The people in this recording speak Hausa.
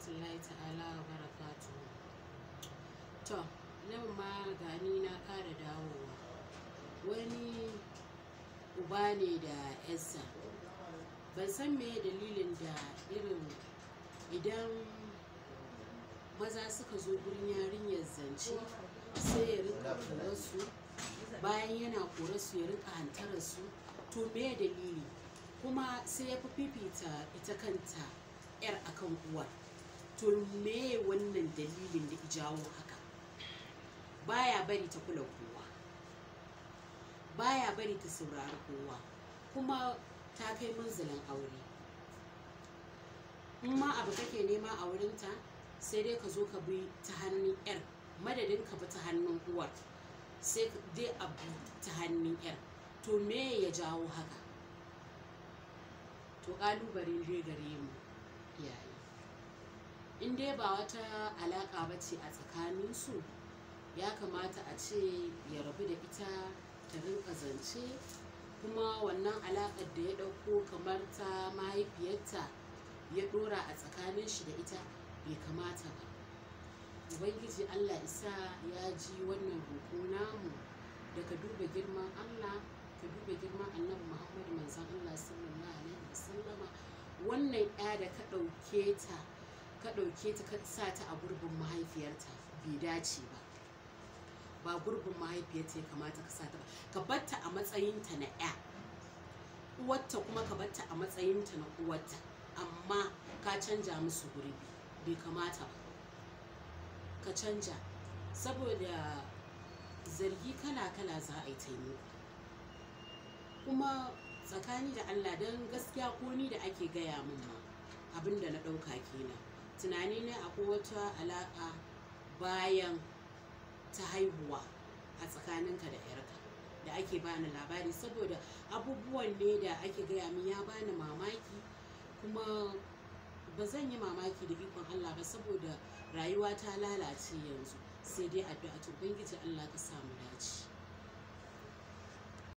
Rahmatullahi ta'ala wa barakatuhu. To, nan ma gani na ƙara dawowa. Wani uba ne da 'yarsa. Ban san me dalilin da irin idan maza suka zo gurin yarinyar zance sai ya rinka korarsu, bayan yana korarsu ya rinka hantararsu. To me dalili? Kuma sai ya fi fifita ita kanta 'yar akan uwar. To me wannan dalilin da ya jawo haka? Baya bari ta kula kowa, baya bari ta saurari kowa, kuma ta kai munzalin aure. In ma abu kake nema a wurinta, sai dai ka zo ka bi ta hannun 'yar, madadin ka bi ta hannun uwar, sai dai a bi ta hannun 'yar. To me ya jawo haka? To ƙalubale dai gare mu iyaye. In dai ba wata alaƙa ba ce a tsakaninsu, ya kamata a ce ya rabu da ita ta rinƙa zance. Kuma wannan alaƙar da ya ɗauko kamar ta mahaifiyarta ya ɗora a tsakanin shi da ita bai kamata ba. Ubangiji Allah isa ya ji wannan roƙo namu da ka duba girman Allah, ka duba girman Annabi Muhammadu manzon Allah sallallahu alaihi wasallama. Wannan 'ya da ka ɗauke ta, ka ɗauke ta ka sa ta a gurbin mahaifiyarta bai dace ba. Ba gurbin mahaifiyarta ya kamata ka sa ta ba. Ka bar ta a matsayinta na 'ya, uwarta kuma ka bar ta a matsayinta na uwarta, amma ka canja musu gurbi, bai kamata ba. Ka canja, saboda zargi kala-kala za a yi taimako. Kuma tsakani da Allah, don gaskiya ko ni da ake gaya min ma abin da na ɗauka kenan. Tunani na akwai wata alaƙa bayan ta haihuwa a tsakaninka da 'yarka da ake bani labari, saboda abubuwan ne da ake gaya min ya bani mamaki. Kuma ba zan yi mamaki da ikon Allah ba, saboda rayuwa ta lalace yanzu, sai dai addu'a. To Ubangiji Allah ka sa mu dace.